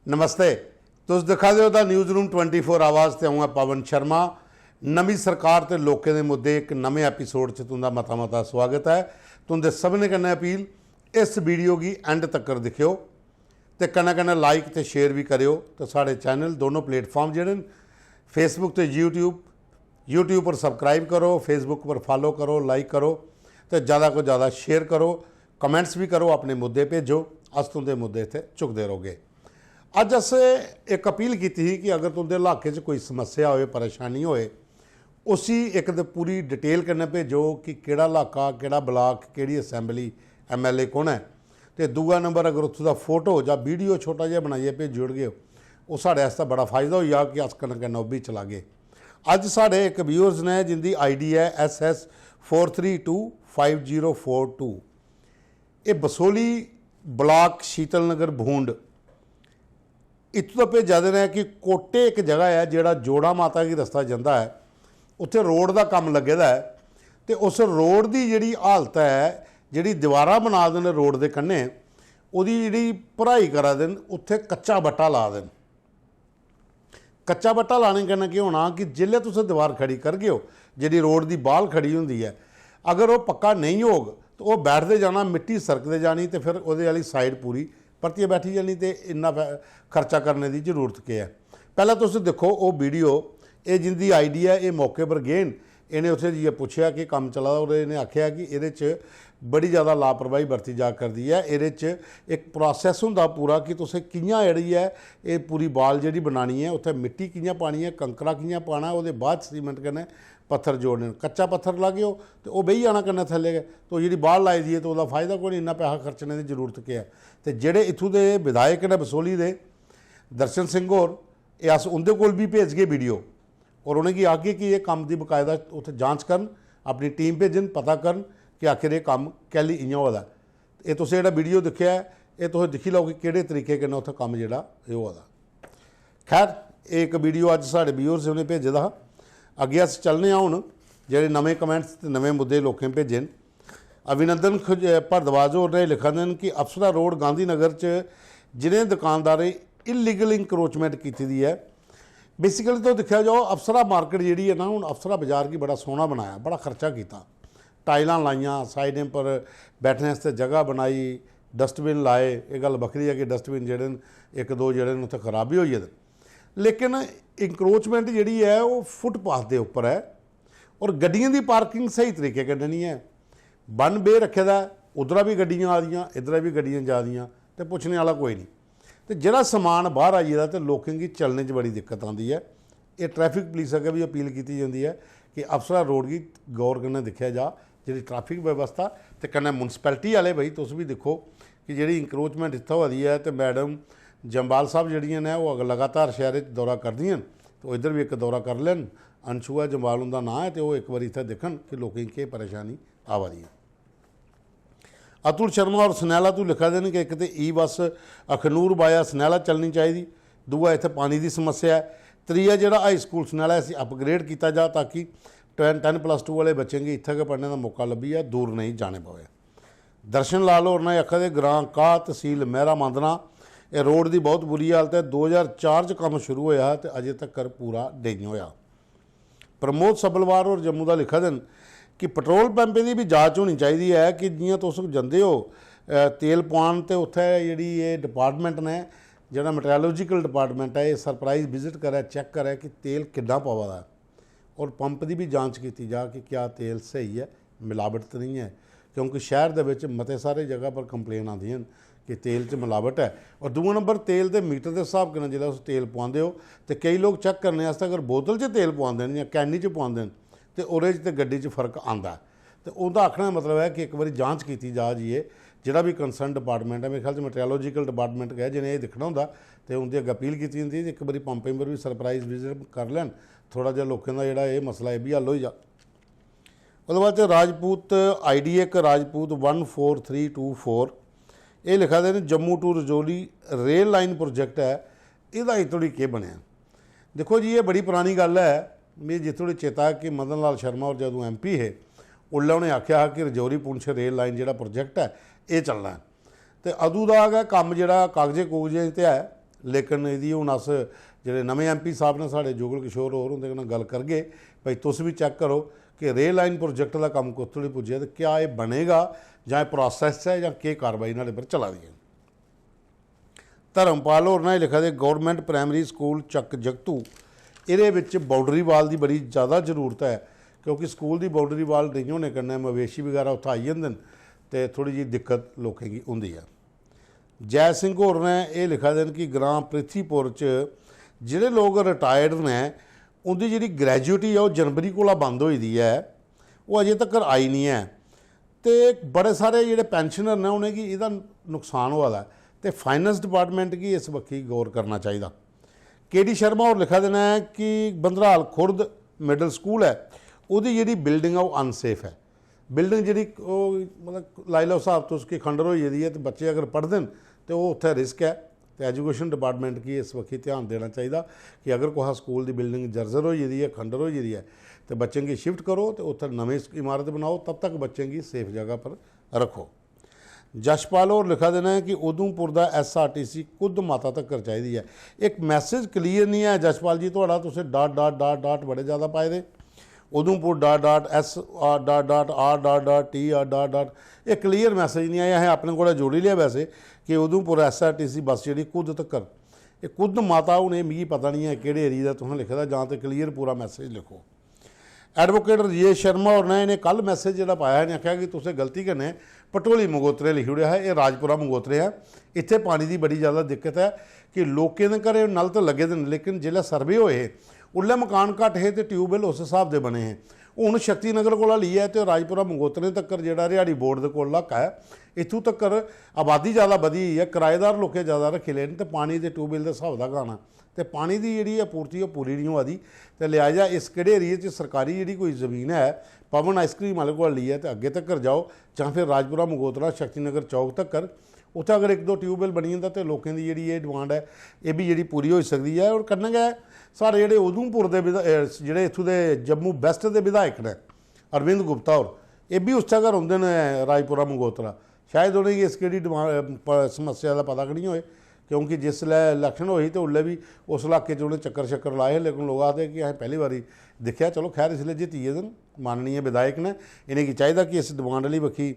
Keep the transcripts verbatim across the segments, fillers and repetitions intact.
नमस्ते, तुस दिक्खा दे ओ the news room twenty four आवाज़ ते अ'ऊं आं पवन शर्मा। नमीं सरकार ते लोकें दे मुद्दे इक नमें एपिसोड च तुं'दा मता मता स्वागत ऐ। तुं'दे सभनें कन्नै अपील, इस वीडियो गी एंड तक्कर दिक्खेओ ते कन्नै कन्नै लाइक ते शेयर बी करेओ ते साढ़े चैनल दोनों प्लेटफार्म जेह्ड़े न, Facebook ते YouTube, YouTube पर सब्सक्राइब करो, Facebook पर फॉलो करो, लाइक करो ते ज़्यादा कोला ज़्यादा शेयर करो, कमेंट्स बी करो, अपने मुद्दे भेजो, अस तुं'दे मुद्दे इत्थै चुकदे रौह्गे। अज्ज असें इक अपील कीती ही कि अगर तुं'दे इलाके च कोई समस्या होए, परेशानी होए, उसी इक ते पूरी डिटेल कन्नै भेजो कि केह्ड़ा इलाका, केह्ड़ा ब्लाक, केह्ड़ी असैंबली, एमएलए कु'न ऐ, ते दूआ नंबर अगर उत्थूं दा फोटो जां वीडियो छोटा जेहा बनाइयै भेजी ओड़गे, ओह् साढ़े आस्तै बड़ा फायदा होई जाग कि अस कन्नै कन्नै ओह् बी चलागे। अज्ज साढ़े इक व्यूअर्स ने जिंदी आईडी ऐ SS four three two five zero four two। एह् बसोली ब्लाक शीतल नगर भूंड, इत्थूं दा भेजा दे न कि कोटे इक जगह ऐ जेह्ड़ा जोड़ा माता गी रस्ता जंदा ऐ, उत्थै रोड दा कम्म लग्गे दा ऐ ते उस रोड दी जेह्ड़ी हालत ऐ, जेह्ड़ी दीवारां बना दे न रोड दे कन्नै, ओह्दी जेह्ड़ी भराई करा दे न, उत्थै कच्चा बट्टा ला दे न। कच्चा बट्टा लाने कन्नै केह् होना कि जिसलै तुस दीवार खड़ी करगे ओ, जेह्ड़ी रोड दी बाल खड़ी होंदी ऐ, अगर ओह् पक्का नेईं होग ते ओह् बैठदे जाना, मिट्टी सरकदे जानी ते फिर ओह्दे आह्ली साइड पूरी परतियै बैठी जानी ते इन्ना पै-, खर्चा करने दी जरूरत केह् ऐ? पैह्लें तुस दिक्खो ओह् वीडियो, एह् जिंदी आईडी ऐ, एह् मौके पर गे न, इ'नें उत्थै जाइयै पुच्छेआ कि कम्म चला दा, और इ'नें आखेआ कि एह्दे च बड़ी ज़्यादा लापरवाही बरती जा करदी ऐ। एह्दे च इक प्रोसेस होंदा पूरा कि तुसें कि'यां जेह्ड़ी ऐ एह् पूरी बाल जेह्ड़ी बनानी ऐ, उत्थै मिट्टी कि'यां पानी ऐ, कंकरा कि'यां पाना ऐ, ओह्दे बाद सीमेंट कन्नै पत्थर जोड़ने न। कच्चा पत्थर लागे ओ ते ओह् बेही जाना कन्नै थल्ले गै, ते ओह् जेह्ड़ी बाल लाई दी ऐ ते ओह्दा फायदा कोई निं, इन्ना पैसा खर्चने दी जरूरत केह् ऐ? ते जेह्ड़े इत्थूं दे विधायक न बसोली दे, दर्शन सिंह होर, एह् अस उं'दे कोल बी भेजगे वीडियो, और उ'नेंगी आखगे कि एह् कम्म दी बकायदा उत्थै जांच करन, अपनी टीम भेजन, पता करन कि आखिर एह् कम्म कैह्ली इ'यां होआ दा ऐ। एह् तुसें जेह्ड़ा वीडियो दिक्खेआ ऐ, एह् तुस दिक्खी लैओ कि केह्ड़े तरीके कन्नै उत्थै कम्म जेह्ड़ा एह् होआ दा। खैर, एह् इक वीडियो अज्ज साढ़े व्यूअर्स उ'नें भेजे दा हा। अग्गें अस चलने आं हून, जेह्ड़े नमें कमेंट्स ते नमें मुद्दे लोकें भेजे न। अभिनंदन खुज-, भारद्वाज होर ने लिखा दे न कि अप्सरा रोड गांधीनगर च जिनें दुकानदारें इलीगल इंक्रोचमेंट कीती दी ऐ, बेसिकली तुस दिक्खेआ जाओ, अप्सरा मार्केट जेह्ड़ी ऐ ना, हून अप्सरा बाजार गी बड़ा सोह्ना बनाया, बड़ा खर्चा कीता, टाइलां लाइयां, साइडें पर बैठने आस्तै जगह बनाई, डस्टबिन लाए। एह् गल्ल बक्खरी ऐ कि डस्टबिन जेह्ड़े न, इक दो जेह्ड़े न, उत्थै खराब बी होई गेदे, लेकिन इंक्रोचमेंट जेह्ड़ी ऐ, ओह् फुटपाथ दे उप्पर ऐ। और गड्डियें दी पार्किंग स्हेई तरीके कन्नै निं ऐ, वन वे रक्खे दा ऐ, उद्धरा बी गड्डियां आ दियां, इद्धरा बी गड्डियां जा दियां, ते पुच्छने आह्ला कोई निं। ते जेह्ड़ा समान बाह्र आई गेदा ते लोकें गी चलने च बड़ी दिक्कत आंदी ऐ। एह् ट्रैफिक पुलिस अग्गें बी अपील कीती जंदी ऐ कि अप्सरा रोड गी गौर कन्नै दिक्खेआ जा, जेह्ड़ी ट्रैफिक व्यवस्था ते कन्नै म्युनिसिपैलिटी आह्ले, भाई, तुस बी दिक्खो कि जेह्ड़ी इंक्रोचमेंट इत्थै होआ दी ऐ, ते मैडम जम्वाल साहब जेह्ड़ियां न, ओह् अगर लगातार शैह्रे च दौरा करदियां न, ते ओह् इद्धर बी इक दौरा करी लैन। अनछुआ जम्वाल उं'दा नांऽ ऐ, ते ओह् इक बारी इत्थै दिक्खन कि लोकें गी केह् परेशानी आवा दी ऐ। अतुल शर्मा होर सनैला तू लिखा दे न कि इक ते ई बस अखनूर वाया सनैला चलनी चाहिदी, दूआ इत्थै पानी दी समस्या ऐ, त्रीया जेह्ड़ा हाई स्कूल सनैला, इसी अपग्रेड कीता जा ताकि टेन प्लस टू आह्ले बच्चें गी इत्थै गै पढ़ने दा मौका लब्भी जा, दूर नेईं जाने पवै। दर्शन लाल होर ने आखा दे, ग्रां काह, तहसील मैहरा मांदना, एह् रोड दी बहुत बुरी हालत ऐ। दो ज्हार चार च कम्म शुरू होया हा ते अजें तक्कर पूरा नेईं होया। प्रमोद सब्बलवार होर जम्मू दा लिखा दे न कि पेट्रोल पंपें दी बी जांच होनी चाहिदी ऐ कि जि'यां तुस जंदे ओ, अ, तेल पुआन, ते उत्थै जेह्ड़ी एह् डिपार्टमेंट ने, जेह्ड़ा मेट्रोलॉजिकल डिपार्टमेंट ऐ, एह् सरप्राइज विजिट करै, चैक करै कि तेल किन्ना पवा दा ऐ। और पंप दी बी जांच कीती जा कि क्या तेल स्हेई ऐ, मिलावट ते नेईं ऐ, क्योंकि शैह्र दे बिच मते सारे जगह पर कंप्लेन आंदियां न कि तेल च मिलावट ऐ। और दूआ नंबर, तेल दे मीटर दे स्हाब कन्नै जिसलै तुस तेल पुआंदे ओ, ते केई लोक चैक करने आस्तै अगर बोतल च तेल पुआंदे न जां कैनी च पुआंदे न, ते ओह्दे च ते गड्डी च फर्क आंदा ऐ। ते उं'दा आखने दा मतलब ऐ कि इक बारी जांच कीती जा जी, एह् जेह्ड़ा बी कंसर्न डिपार्टमेंट ऐ, मेरे ख्याल च मेट्रोलॉजिकल डिपार्टमेंट गै जि'नें एह् दिक्खना होंदा, ते उं'दी अग्गें अपील कीती जंदी जे इक बारी पंपें पर बी सरप्राइज विजिट करी लैन, थोह्ड़ा जेहा लोकें दा जेह्ड़ा एह् मसला, एह् बी हल होई जा। ओह्दे बाद च राजपूत, आईडी इक Rajput one four three two four, एह् लिखा दे न, Jammu to Rajouri rail line project ऐ, एह्दा इत्त धोड़ी केह् बनेआ? दिक्खो जी, एह् बड़ी परानी गल्ल ऐ। मिगी जित्थों तोड़ी चेता ऐ कि मदन लाल शर्मा होर जदूं एमपी हे, उसलै उ'नें आखेआ हा कि रजौरी पुंछ रेल लाइन जेह्ड़ा प्रोजेक्ट ऐ, एह् चलना ऐ। ते अदूं दा गै कम्म जेह्ड़ा कागजें कूगजें ते ऐ, लेकिन एह्दी हून अस जेह्ड़े नमें एमपी साहब न साढ़े जुगल किशोर होर, उं'दे कन्नै गल्ल करगे। भाई, तुस बी चैक करो कि रेल लाइन प्रोजेक्ट दा कम्म कुत्थै धोड़ी पुज्जेआ ते क्या एह् बनेगा जां एह् प्रोसेस च ऐ जां केह् कार्रवाई न्हाड़े पर चला दी ऐ। धर्मपाल होर न एह् लिखा दे, गौरमेंट प्राइमरी स्कूल चक जगतू, एह्दे बिच बाउंड्री वाल दी बड़ी ज़्यादा जरूरत ऐ, क्योंकि स्कूल दी बाउंड्री वाल नेईं होने कन्नै मवेशी बगैरा उत्थै आई जंदे न ते थोह्ड़ी जेही दिक्कत लोकें गी होंदी ऐ। जय सिंह होर न एह् लिखा दे न कि ग्रां पृथ्वीपुर च जेह्ड़े लोक रिटायर्ड न, उं'दी जेह्ड़ी ग्रेजुएटी ऐ, ओह् जनवरी कोला बंद होई दी ऐ, ओह् अजें तक्कर आई निं ऐ। ते बड़े सारे जेह्ड़े पैंशनर न, उ'नेंगी एह्दा नुकसान होआ दा ऐ ते फाइनेंस डिपार्टमेंट गी इस बक्खी गौर करना चाहिदा। के डी शर्मा होर लिखा दे न कि बंदराल खुर्द मिडल स्कूल ऐ, ओह्दी जेह्ड़ी बिल्डिंग ऐ, ओह् अनसेफ ऐ। बिल्डिंग जेह्ड़ी, ओह्, मतलब, लाई लैओ स्हाब तुस कि खंडर होई गेदी ऐ ते बच्चे अगर पढ़दे न ते ओह् उत्थै रिस्क ऐ। ते एजुकेशन डिपार्टमेंट गी इस बक्खी ध्यान देना चाहिदा कि अगर कुसै स्कूल दी बिल्डिंग जर्जर होई गेदी ऐ, खंडर होई गेदी ऐ, ते बच्चें गी शिफ्ट करो ते उत्थै नमीं इमारत बनाओ, तब तक बच्चें गी सेफ जगह पर रक्खो। जशपाल होर लिखा दे न कि उधमपुर दा एसआरटीसी कुद माता तक्कर चाहिदी ऐ। इक मैसेज क्लियर निं ऐ जशपाल जी थुआढ़ा, तुसें डॉट डॉट डॉट डॉट बड़े ज़्यादा पाए दे। Udhampur dot dot S R dot dot R dot dot T R dot dot, एह् क्लियर मैसेज निं आया। असें अपने कोला जोड़ी लेआ वैसे कि उधमपुर एसआरटीसी बस जेह्ड़ी कुद तक्कर, एह् कुद माता हून एह् मिगी पता निं ऐ केह्ड़े एरिया दा तुसें लिखे दा, जां ते क्लियर पूरा मैसेज लिखो। एडवोकेट राजेश शर्मा होर ने इ'नें कल मैसेज जेह्ड़ा पाया, इ'नें आखेआ कि तुसें गलती कन्नै पटोली मंगोत्रे लिखी ओड़ेआ हा, एह् राजपुरा मंगोत्रे ऐ। इत्थै पानी दी बड़ी ज़्यादा दिक्कत ऐ कि लोकें दे घरें नल ते लग्गे दे न, लेकिन जिसलै सर्वे होए हे, उल्लै मकान घट्ट हे ते ट्यूबवैल उस स्हाब दे बने हे। हून शक्ति नगर कोला लेइयै ते राजपुरा मंगोत्रे तक्कर जेह्ड़ा रिहाड़ी बोर्ड दे कोल इलाका ऐ, इत्थूं तक्कर आबादी ज़्यादा बधी गेई ऐ, किराएदार लोकें ज़्यादा रक्खी ले न ते पानी दे ट्यूबवैल दे स्हाब दा गै आना। ते पानी दी जेह्ड़ी आपूर्ति ओह् पूरी निं होआ दी। ते लिहाजा इस केह्ड़े एरिया च सरकारी जेह्ड़ी कोई जमीन ऐ, पवन आइसक्रीम आह्ले कोला लेइयै ते अग्गें तक्कर जाओ, जां फिर राजपुरा मंगोत्रा शक्ति नगर चौक तक्कर, उत्थै अगर इक दो ट्यूबवैल बनी जंदा ते लोकें दी जेह्ड़ी एह् डिमांड ऐ, एह् बी जेह्ड़ी पूरी होई सकदी ऐ। और कन्नै गै साढ़े जेह्ड़े उधमपुर दे विधा-, अ, जेह्ड़े इत्थूं दे जम्मू वैस्ट दे विधायक न अरविंद गुप्ता होर, एह् बी उस्सै गै रौंह्दे न, राजपुरा मंगोत्रा। शायद उ'नेंगी इस केह्ड़ी डिमांड, प-, समस्या दा पता गै निं होए, क्योंकि जिसलै इलैक्शन होई ते उल्लै बी उस इलाके च उ'नें चक्कर शक्कर लाए हे, लेकिन लोक आखदे कि असें पैह्ली बारी दिक्खेआ। चलो, खैर, इसलै जित्ती गेदे न, माननीय विधायक न, इ'नेंगी चाहिदा कि इस डिमांड आह्ली बक्खी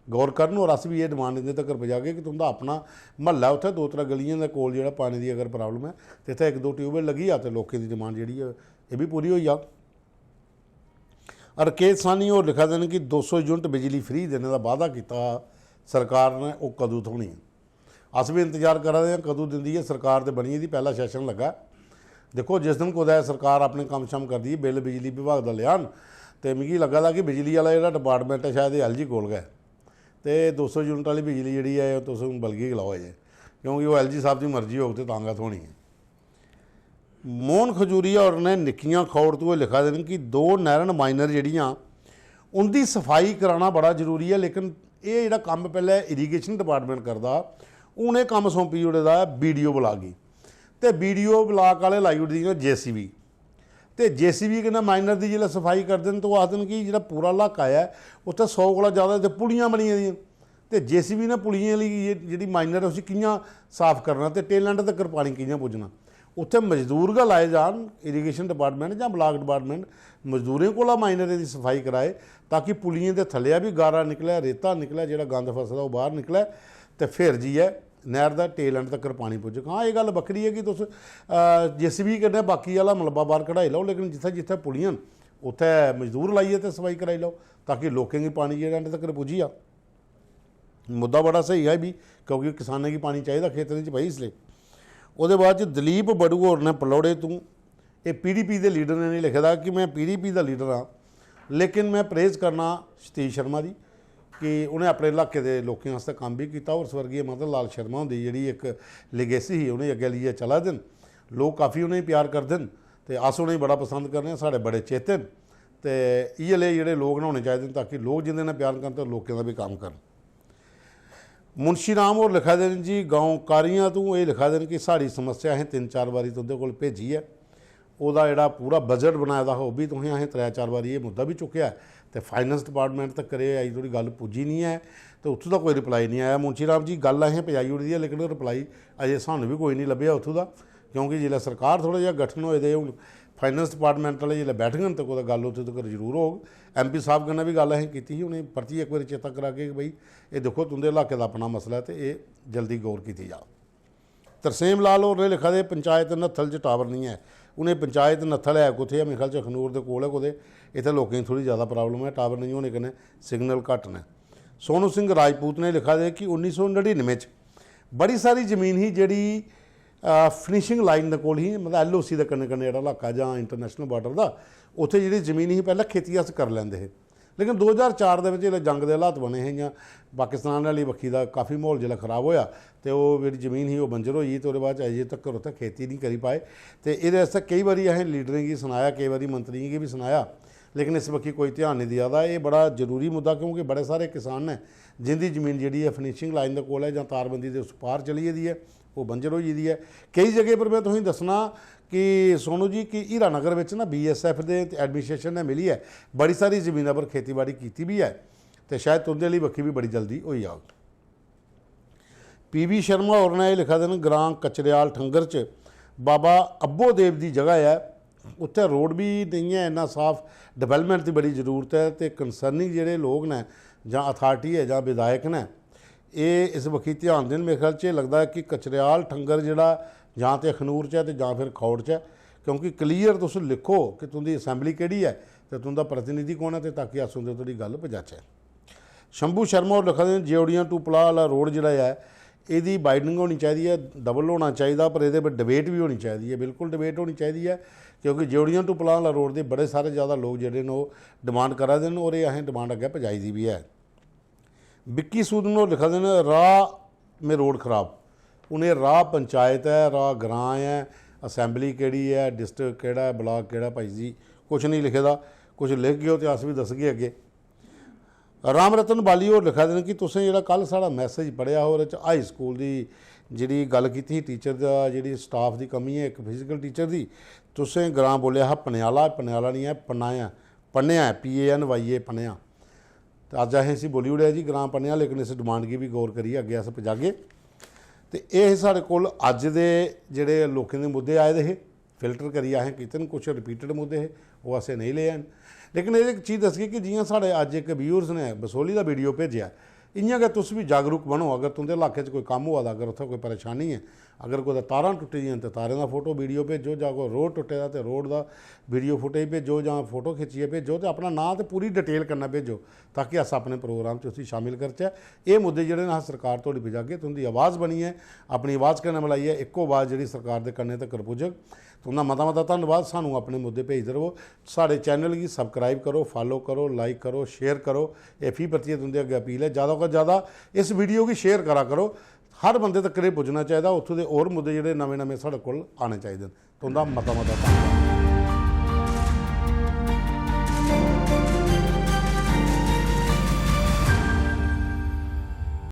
गौर करन और अस बी एह् डिमांड इं'दे तगर पजागे कि तुं'दा अपना म्हल्ला ऐ, उत्थै दो त्रै गलियें दे कोल जेह्ड़ा पानी दी अगर प्रॉब्लम ऐ ते इत्थै इक दो ट्यूबवैल लग्गी जा ते लोकें दी डिमांड जेह्ड़ी ऐ, एह् बी पूरी होई जाग। रकेश साहनी होर लिखा दे न कि दो सौ यूनिट बिजली फ्री देने दा वादा कीता हा सरकार ने, ओह् कदूं थ्होनी ऐ? अस बी इंतजार करा दे आं कदूं दिंदी ऐ सरकार, ते बनी दी पैह्ला सैशन लग्गा। दिक्खो, जिस दिन कुतै सरकार अपने कम्म शम्म करदी ऐ, बिल बिजली विभाग दा लेआन, ते मिगी लग्गा दा कि बिजली आह्ला जेह्ड़ा डिपार्टमेंट ऐ, शायद एह् एलजी कोल गै ऐ। ते दो सौ यूनिट आह्ली बिजली जेह्ड़ी ऐ, तुस हून बलगी गै लाओ अजें, क्योंकि ओह् एलजी साहब दी मर्जी होग ते तां गै थ्होनी ऐ। मोहन खजूरिया होर ने निक्कियां खौड़ तों एह् लिखा दे न कि दो नैह्रन माइनर जेह्ड़ियां, उं'दी सफाई कराना बड़ा जरूरी ऐ, लेकिन एह् जेह्ड़ा कम्म पैह्लें इरीगेशन डिपार्टमेंट करदा, हून एह् कम्म सौंपी ओड़े दा ऐ बीडीओ ब्लाक गी। ते बीडीओ ब्लाक आह्ले लाई ओड़ी दियां जेसीबी। ते जेसीबी कन्नै माइनर दी जिसलै सफाई करदे न, ते ओह् आखदे न कि जेह्ड़ा पूरा इलाका ऐ, उत्थै सौ कोला जैदा ते पुलियां बनी गेदियां। ते जेसीबी ने पुलियें आह्ली एह् जेह्ड़ी माइनर ऐ, उसी कि'यां साफ करना ते टेल एंड तक्कर पानी कि'यां पुज्जना? उत्थै मजदूर गै लाए जान, इरीगेशन डिपार्टमेंट जां ब्लाक डिपार्टमेंट मजदूरें कोला माइनरें दी सफाई कराए, ताकि पुलियें दे थल्लेआ बी गारा निकलै, रेता निकलै, जेह्ड़ा गंद फसे दा ओह् बाह्र निकलै, ते फिर जाइयै नैह्र दा टेल एंड तक्कर पानी पुज्जग। हां, एह् गल्ल बक्खरी ऐ कि तुस जेसीबी कन्नै बाकी आह्ला मलबा बाह्र कढाई लैओ, लेकिन जित्थै जित्थै पुलियां न, उत्थै मजदूर लाइयै ते सफाई कराई लैओ, ताकि लोकें गी पानी जेह्ड़ा एंड तक्कर पुज्जी जा। मुद्दा बड़ा स्हेई ऐ बी, क्योंकि किसानें गी पानी चाहिदा खेतरें च भाई, इसलेई। ओह्दे बाद च दलीप बड़ू होर ने पलौड़े तों, एह् पीडीपी दे लीडर ने निं लिखे दा कि में पीडीपी दा लीडर आं, लेकिन में प्रेज करना सतीश शर्मा दी कि उ'नें अपने इलाके दे लोकें आस्तै कम्म बी कीता। और स्वर्गीय मदन लाल शर्मा हुंदी जेह्ड़ी इक लीगेसी ही, उ'नें अग्गें लेइयै चला दे न। लोक काफी उ'नेंगी प्यार करदे न ते अस उ'नेंगी बड़ा पसंद करने आं, साढ़े बड़े चेते न। ते इ'यै लेह् जेह्ड़े लोक न होने चाहिदे न, ताकि लोक जिं'दे नै प्यार करन ते लोकें दा बी कम्म करन। मुंशी राम होर लिखा दे न जी, गांव कारियां तों एह् लिखा दे न कि साढ़ी समस्या असें तिन्न चार बारी तुं'दे कोल भेजी ऐ, ओह्दा जेह्ड़ा पूरा बजट बनाए दा हा, ओह् बी तुसें, असें त्रै चार बारी एह् मुद्दा बी चुक्केआ ऐ ते फाइनेंस डिपार्टमेंट तक्कर एह् अजें धोड़ी गल्ल पुज्जी निं ऐ ते उत्थूं दा कोई रिप्लाई निं आया। मुंशी राम जी, गल्ल असें पजाई ओड़ी दी ऐ, लेकिन रिप्लाई अजें सानूं बी कोई निं लब्भेआ उत्थूं दा, क्योंकि जिसलै सरकार थोह्ड़ा जेहा गठन होए दे, हून फाइनेंस डिपार्टमेंट आह्ले जिसलै बैठङन ते कुतै गल्ल उत्थूं तक्कर जरूर होग। एमपी साहब कन्नै बी गल्ल असें कीती ही, उ'नेंगी परतियै इक बारी चेता करागे कि भाई, एह् दिक्खो, तुं'दे इलाके दा अपना मसला ऐ ते एह् जल्दी गौर कीती जा। तरसेम लाल होर ने लिखा दे, पंचायत नत्थल च टावर निं ऐ। उ'नें पंचायत नत्थल है कुत्थै ऐ? मेरे ख्याल च अखनूर दे कोल ऐ कुतै। इत्थै लोकें गी थोह्ड़ी जैदा प्रॉब्लम ऐ टावर नेईं होने कन्नै, सिग्नल घट्ट न। सोनू सिंह राजपूत ने लिखा दे कि उन्नी सौ नड़िनमें च बड़ी सारी जमीन ही जेह्ड़ी फिनिशिंग लाइन दे कोल ही, मतलब एलओसी दे कन्नै कन्नै जेह्ड़ा इलाका जां इंटरनेशनल बार्डर दा, उत्थै जेह्ड़ी जमीन ही पैह्लें खेती अस करी लैंदे हे, लेकिन दो ज्हार चार दे बिच जिसलै जंग दे हालात बने हे, इ'यां पाकिस्तान आह्ली बक्खी दा काफी म्हौल जिसलै खराब होआ ते ओह् जेह्ड़ी जमीन ही ओह् बंजर होई गेई ते ओह्दे बाद च अजें तक्कर उत्थै खेती निं करी पाए। ते एह्दे आस्तै केई बारी असें लीडरें गी सनाया, केई बारी मंत्रियें गी बी सनाया, लेकिन इस बक्खी कोई ध्यान निं देआ दा। एह् बड़ा जरूरी मुद्दा, क्योंकि बड़े सारे किसान न जिंदी जमीन जेह्ड़ी ऐ फिनिशिंग लाइन दे कोल ऐ जां तारबंदी दे उस पार चली गेदी ऐ, ओह् बंजर होई गेदी ऐ। केई जगह पर में तुसेंगी दस्सना कि सोनू जी, कि हीरानगर बिच ना बीएसएफ दे ते एडमिनिस्ट्रेशन ने मिलियै बड़ी सारी जमीना पर खेतीबाड़ी कीती बी ऐ ते शायद तुं'दे आह्ली बक्खी बी बड़ी जल्दी होई जाग। पीबी शर्मा होर ने एह् लिखा दे न, ग्रां कचरेआल ठंगर च बाबा अब्बो देव दी जगह ऐ, उत्थै रोड बी नेईं ऐ इन्ना साफ, डेवलपमेंट दी बड़ी जरूरत ऐ ते कंसर्निंग जेह्ड़े लोक न जां अथार्टी ऐ जां विधायक न, एह् इस बक्खी ध्यान देन। मेरे ख्याल च एह् लगदा ऐ कि कचरेआल ठंगर जेह्ड़ा जां ते अखनूर च ऐ ते जां फिर खौड़ च ऐ, क्योंकि क्लियर तुस लिखो कि तुं'दी असैंबली केह्ड़ी ऐ ते तुं'दा प्रतिनिधि कौन ऐ, ते ताकि अस उं'दे धोड़ी गल्ल पजाचै। शंभू शर्मा होर लिखा दे न, जेओड़ियां टू पलाह आह्ला रोड जेह्ड़ा ऐ, एह्दी वाइडनिंग होनी चाहिदी ऐ, डबल होना चाहिदा, पर एह्दे पर डिबेट बी होनी चाहिदी ऐ, बिल्कुल डिबेट होनी चाहिदी ऐ, क्योंकि जेओड़ियां टू पलाह आह्ला रोड दे बड़े सारे ज़्यादा लोक जेह्ड़े न ओह् डिमांड करा दे न और एह् असें डिमांड अग्गें पजाई दी बी ऐ। विक्की सूदन होर लिखा दे न, राह में रोड खराब। हून एह् राह पंचायत ऐ, राह ग्रां ऐ, असैंबली केह्ड़ी ऐ, डिस्ट्रिक्ट केह्ड़ा ऐ, ब्लाक केह्ड़ा ऐ, भाई जी, कुछ निं लिखे दा। कुछ लिखगे ओ ते अस बी दस्सगे अग्गें। राम रतन बाली होर लिखा दे न कि तुसें जेह्ड़ा कल साढ़ा मैसेज पढ़ेआ हा, ओह्दे च हाई स्कूल दी जेह्ड़ी गल्ल कीती ही, टीचर दा, जेह्ड़ी स्टाफ दी कमी ऐ इक फिजिकल टीचर दी, तुसें ग्रां बोलेआ हा पनेआला, पनेआला निं ऐ, पन्ना ऐ, पन्नेआ ऐ, पी ए एन वाई ए, पन्नेआ। ते अज्ज असें इसी बोली ओड़ेआ जी ग्रां पन्नेआ, लेकिन इस डिमांड गी बी गौर करियै अग्गें अस पजागे। ते एह् हे साढ़े कोल अज्ज दे जेह्ड़े लोकें दे मुद्दे आए दे हे, फिल्टर करियै असें कीते न, कुछ रिपीटेड मुद्दे हे, ओह् असें नेईं ले हैन। लेकिन एह् इक चीज दसगे कि जि'यां साढ़े अज्ज इक व्यूअर्स ने बसोली दा वीडियो भेजेआ, इ'यां गै तुस बी जागरूक बनो। अगर तुं'दे इलाके च कोई कम्म होआ दा, अगर उत्थै कोई परेशानी ऐ, अगर कुतै तारां टुट्टी दियां न ते तारें दा फोटो वीडियो भेजो, जां कोई रोड टुट्टे दा ते रोड दा वीडियो फुटेज भेजो जां फोटो खिच्चियै भेजो ते अपना नांऽ ते पूरी डिटेल कन्नै भेजो, ताकि अस अपने प्रोग्राम च उसी शामिल करचै। एह् मुद्दे जेह्ड़े न अस सरकार धोड़ी पजागे। तुं'दी आवाज़ बनियै, अपनी आवाज़ कन्नै मलाइयै इक्को आवाज़ जेह्ड़ी सरकार दे कन्नै तक्कर पुज्जग। तुं'दा मता मता धन्नवाद। सानूं अपने मुद्दे भेजदे र'वो। साढ़े चैनल गी सब्सक्राइब करो, फालो करो, लाइक करो, शेयर करो। एह् फ्ही परतियै तुं'दे अग्गें अपील ऐ, ज़्यादा कोला ज़्यादा इस वीडियो गी शेयर करा करो। हर बंदे तक्कर एह् पुज्जना चाहिदा, उत्थूं दे होर मुद्दे जेह्ड़े नमें-नमें साढ़े कोल आने चाहिदे न। तुं'दा मता-मता धन्नवाद।